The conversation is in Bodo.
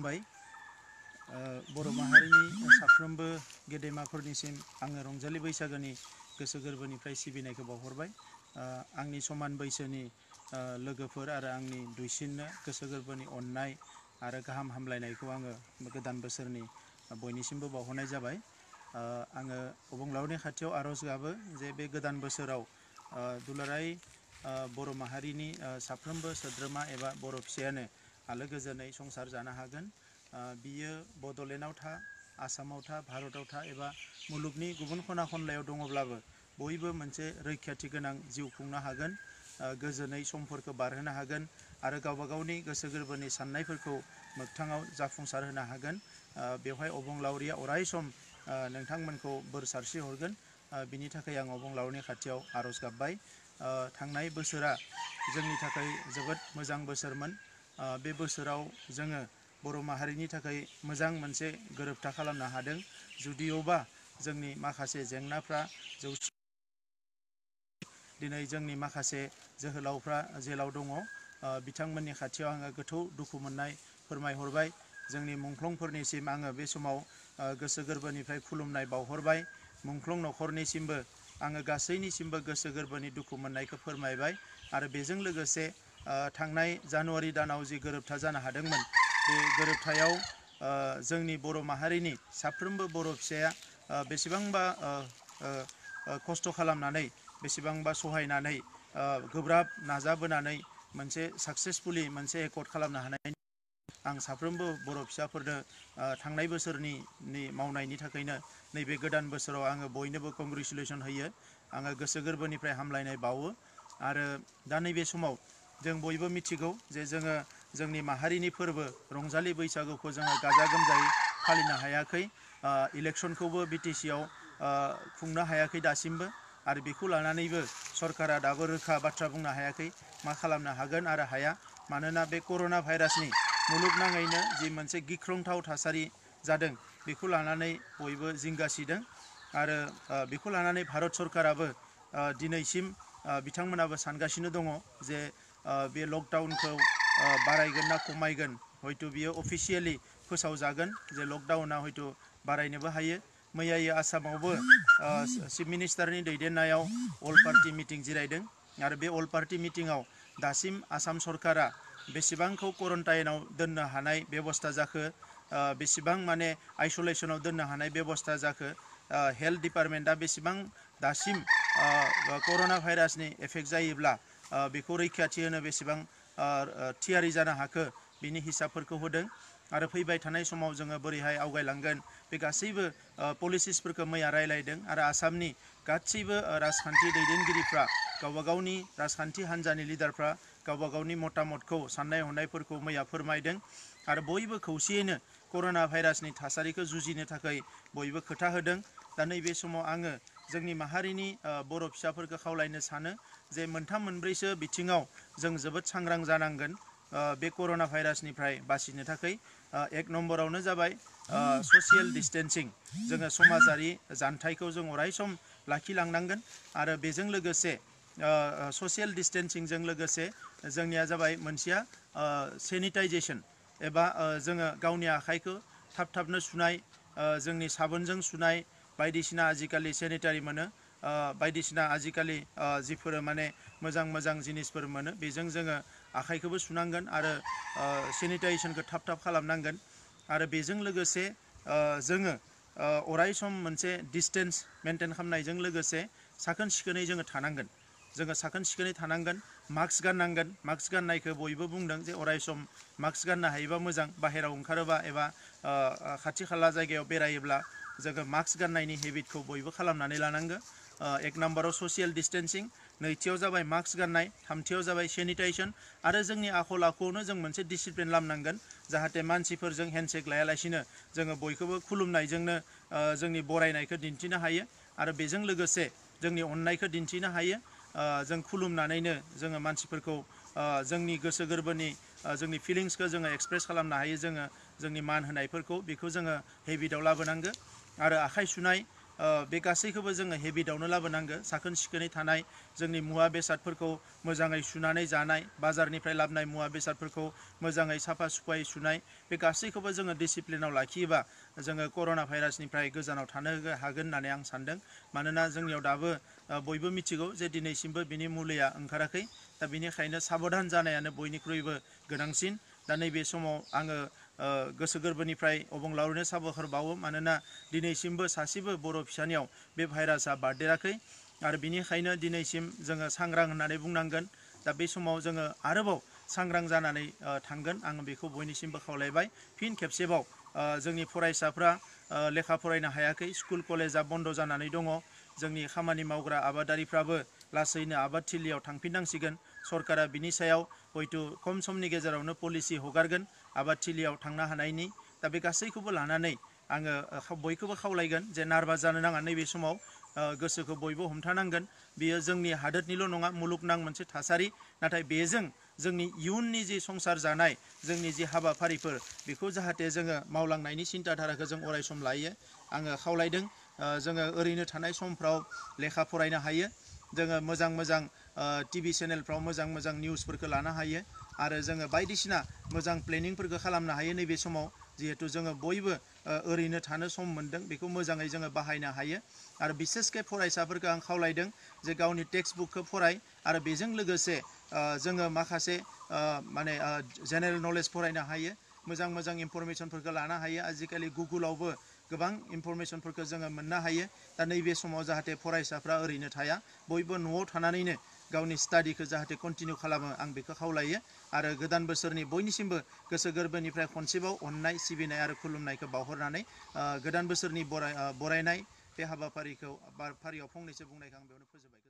खुलुमबाय बर' माहारिनि साफ्रोमबो गेदेमाफोरनिसिम आङो रंजालि बैसागोनि गोसो गोरबोनिफ्राय सिबिनायखौ बावहरबाय आंनि समान बैसोनि लोगोफोर आरो आंनि दुइसिननो गोसो गोरबोनि अननाय आरो गाहाम हामलायनायखौ आङो गोदान बोसोरनि बयनिसिमबो बावहरनाय जाबाय आङो अबंलावरिनि खाथियाव आर'ज गाबो जे बे गोदान बोसोराव दुलाराय बर' माहारिनि साफ्रोमबो सोद्रोमा एबा बर' फिसायानो आलो गोजोनै संसार जानो हागोन बियो बड'लेण्डआव था आसामाव था भारताव था एबा मुलुगनि गुबुन खना खनलायाव दङब्लाबो बयबो मोनसे रैखाथि गोनां जिउ खुंनो हागोन गोजोनै समफोरखौ बारहोनो हागोन आरो गावबा गावनि गोसो गोरबोनि साननायफोरखौ मोगथाङाव जाफुंसार होनो हागोन बेवहाय अबंलावरिया अराय सम नोंथांमोनखौ बोर सारस्रि हरगोन बिनि थाखाय आं अबंलावरिनि खाथियाव आर'ज गाबबाय थांनाय बोसोरा जोंनि थाखाय जोबोद मोजां बोसोरमोन बे बोसोराव जोङो बर' माहारिनि थाखाय मोजां मोनसे गोरोबथा खालामनो हादों जुदिअबा जोंनि माखासे जेंनाफ्रा दिनै जोंनि माखासे जोहोलावफ्रा जेलाव दङ बिथांमोननि खाथियाव आङो गोथौ दुखु मोननाय फोरमायहरबाय जोंनि मुंख्लंफोरनिसिम आङो बे समाव गोसो गोरबोनिफ्राय खुलुमनाय बावहरबाय मुंख्लं न'खरनिसिमबो आङो गासैनिसिमबो गोसो गोरबोनि दुखु मोननायखौ फोरमायबाय आरो बेजों लोगोसे थांनाय जानुवारि दानाव जि गोरोबथा जानो हादोंमोन बे गोरोबथायाव जोंनि बर' माहारिनि साफ्रोमबो बर' फिसाया बेसेबांबा खस्थ' खालामनानै बेसेबांबा सहायनानै गोब्राब नाजाबोनानै मोनसे साक्सेसफुलि मोनसे एकर्ड खालामनो हानाय आं साफ्रोमबो बर' फिसाफोरनो थांनाय बोसोरनि मावनायनि थाखायनो नैबे गोदान बोसोराव आङो बयनोबो कंग्रेचुलेसन होयो आङो गोसो गोरबोनिफ्राय हामलायनाय बावो आरो दा नैबे समाव जों बयबो मिथिगौ जे जोङो जोंनि माहारिनि फोरबो रंजालि बैसागुखौ जोङो गाजा गोमजायै फालिनो हायाखै इलेक्सनखौबो BTC आव खुंनो हायाखै दासिमबो आरो बेखौ लानानैबो सरकारा दाबो रोखा बाथ्रा बुंनो हायाखै मा खालामनो हागोन आरो हाया मानोना बे कर'ना भाइरासनि मुलुगनाङैनो जि मोनसे गिख्रंथाव थासारि जादों बेखौ लानानै बयबो जिंगासिदों आरो बेखौ लानानै भारत सरकाराबो दिनैसिम बिथांमोनाबो सानगासिनो दङ जे बे लकडाउनखौ बारायगोन ना खमायगोन हयथ' बियो अफिसियेलि फोसावजागोन जे लकडाउना हयथ' बारायनोबो हायो मैयायै आसामावबो चिफ मिनिस्टारनि दैदेननायाव अल पार्टि मिटिं जिरायदों आरो बे अल पार्टि मिटिङाव दासिम आसाम सरकारा बेसेबांखौ क्वारन्टाइनाव दोननो हानाय बेबस्था जाखो बेसेबां माने आइसलेसनाव दोननो हानाय बेबस्था जाखो हेल्थ डिपार्टमेन्टआ बेसेबां दासिम कर'ना भाइरासनि एफेक्ट जायोब्ला बेखौ रैखाथि होनो बेसेबां थियारि जानो हाखो बिनि हिसाबफोरखौ होदों आरो फैबाय थानाय समाव जोङो बोरैहाय आवगायलांगोन बे गासैबो पलिसिसफोरखौ मैया रायलायदों आरो आसामनि गासैबो राजखान्थि दैदेनगिरिफ्रा गावबा गावनि राजखान्थि हान्जानि लिडारफ्रा गावबा गावनि मतामतखौ साननाय हनायफोरखौ मैया फोरमायदों आरो बयबो खौसेयैनो कर'ना भाइरासनि थासारिखौ जुजिनो थाखाय बयबो खोथा होदों दा नैबे समाव आङो जोंनि माहारिनि बर' फिसाफोरखौ खावलायनो सानो जे मोनथाम मोनब्रैसो बिथिङाव जों जोबोद सांग्रां जानांगोन बे कर'ना भाइरासनिफ्राय बासिनो थाखाय एक नम्बरावनो जाबाय ससियेल डिस्टेन्सिं जोङो समाजारि जानथायखौ जों अराय सम लाखिलांनांगोन आरो बेजों लोगोसे ससियेल डिस्टेन्सिंजों लोगोसे जोंनिया जाबाय मोनसेया सेनिटाइजेसन एबा जोङो गावनि आखाइखौ थाब थाबनो सुनाय जोंनि साबोनजों सुनाय बायदिसिना आजिखालि सेनिटारि मोनो बायदिसिना आजिखालि जिफोर माने मोजां मोजां जिनिसफोर मोनो बेजों जोङो आखाइखौबो सुनांगोन आरो सेनिटाइजेसनखौ थाब थाब खालामनांगोन आरो बेजों लोगोसे जोङो अराय सम मोनसे डिसटेन्स मेनटेन खालामनायजों लोगोसे साखोन सिखोनै जोङो थानांगोन जोङो साखोन सिखोनै थानांगोन मास्क गाननांगोन मास्क गाननायखौ बयबो बुंदों जे अराय सम मास्क गाननो हायोबा मोजां बाहेरायाव ओंखारोबा एबा खाथि खाला जायगायाव बेरायोब्ला जोङो मास्क गाननायनि हेबिटखौ बयबो खालामनानै लानांगौ एक नाम्बाराव ससियेल डिस्टेन्सिं नैथियाव जाबाय मास्क गाननाय थामथियाव जाबाय सेनिटाइजेसन आरो जोंनि आखल आखुआवनो जों मोनसे डिसिप्लिन लामनांगोन जाहाथे मानसिफोरजों हेन्डसेक लायालासिनो जोङो बयखौबो खुलुमनायजोंनो जोंनि बरायनायखौ दिन्थिनो हायो आरो बेजों लोगोसे जोंनि अननायखौ दिन्थिनो हायो जों खुलुमनानैनो जोङो मानसिफोरखौ जोंनि गोसो गोरबोनि जोंनि फिलिंसखौ जोङो एक्सप्रेस खालामनो हायो जोङो जोंनि मान होनायफोरखौ बेखौ जोङो हेबिटआव लाबोनांगौ आरो आखाइ सुनाय बे गासैखौबो जोङो हेबिटआवनो लाबोनांगो साखोन सिखोनै थानाय जोंनि मुवा बेसादफोरखौ मोजाङै सुनानै जानाय बाजारनिफ्राय लाबोनाय मुवा बेसादफोरखौ मोजाङै साफा सुफायै सुनाय बे गासैखौबो जोङो डिसिप्लिनाव लाखियोबा जोङो कर'ना भाइरासनिफ्राय गोजानाव थानो हागोन होननानै आं सानदों मानोना जोंनियाव दाबो बयबो मिथिगौ जे दिनैसिमबो बिनि मुलिया ओंखाराखै दा बेनिखायनो साबधान जानायानो बयनिख्रुइबो गोनांसिन दा नैबे समाव आङो गोसो गोरबोनिफ्राय अबंलावरिनो साबायखर बावो मानोना दिनैसिमबो सासेबो बर' फिसानियाव बे भाइरासआ बारदेराखै आरो बिनिखायनो दिनैसिम जोङो सांग्रां होननानै बुंनांगोन दा बे समाव जोङो आरोबाव सांग्रां जानानै थांगोन आं बेखौ बयनिसिमबो खावलायबाय फिन खेबसेबाव जोंनि फरायसाफ्रा लेखा फरायनो हायाखै स्कुल कलेजा बन्द' जानानै दङ जोंनि खामानि मावग्रा आबादारिफ्राबो लासैनो आबादथिलियाव थांफिननांसिगोन सरकारा बिनि सायाव हयथ' खम समनि गेजेरावनो पलिसि हगारगोन आबादथिलियाव थांनो हानायनि दा बे गासैखौबो लानानै आङो बयखौबो खावलायगोन जे नार्भास जानो नाङा नैबे समाव गोसोखौ बयबो हमथानांगोन बियो जोंनि हादोरनिल' नङा मुलुगनां मोनसे थासारि नाथाय बेजों जोंनि इयुननि जि संसार जानाय जोंनि जि हाबाफारिफोर बेखौ जाहाथे जोङो मावलांनायनि सिन्थाधाराखौ जों अराय सम लायो आङो खावलायदों जोङो ओरैनो थानाय समफ्राव लेखा फरायनो हायो जोङो मोजां मोजां टिभि चेनेलफ्राव मोजां मोजां निउसफोरखौ लानो हायो आरो जोङो बायदिसिना मोजां प्लेनिंफोरखौ खालामनो हायो नैबे समाव जिहेथु जोङो बयबो ओरैनो थानो सम मोन्दों बेखौ मोजाङै जोङो बाहायनो हायो आरो बिसेसके फरायसाफोरखौ आं खावलायदों जे गावनि टेक्सट बुकखौ फराय आरो बेजों लोगोसे जोङो माखासे माने जेनेरेल नलेज फरायनो हायो मोजां मोजां इनफरमेसनफोरखौ लानो हायो आजिखालि गुगोलावबो गोबां इनफरमेसनफोरखौ जोङो मोननो हायो दा नैबे समाव जाहाथे फरायसाफ्रा ओरैनो थाया बयबो न'आव थानानैनो गावनि स्टाडिखौ जाहाथे कन्टिनिउ खालामो आं बेखौ खावलायो आरो गोदान बोसोरनि बयनिसिमबो गोसो गोरबोनिफ्राय खनसेबाव अननाय सिबिनाय आरो खुलुमनायखौ बावहरनानै गोदान बोसोरनि बरायनाय बे हाबाफारिखौ फारियाव फंनैसो बुंनायखौ आं बेयावनो फोजोबबाय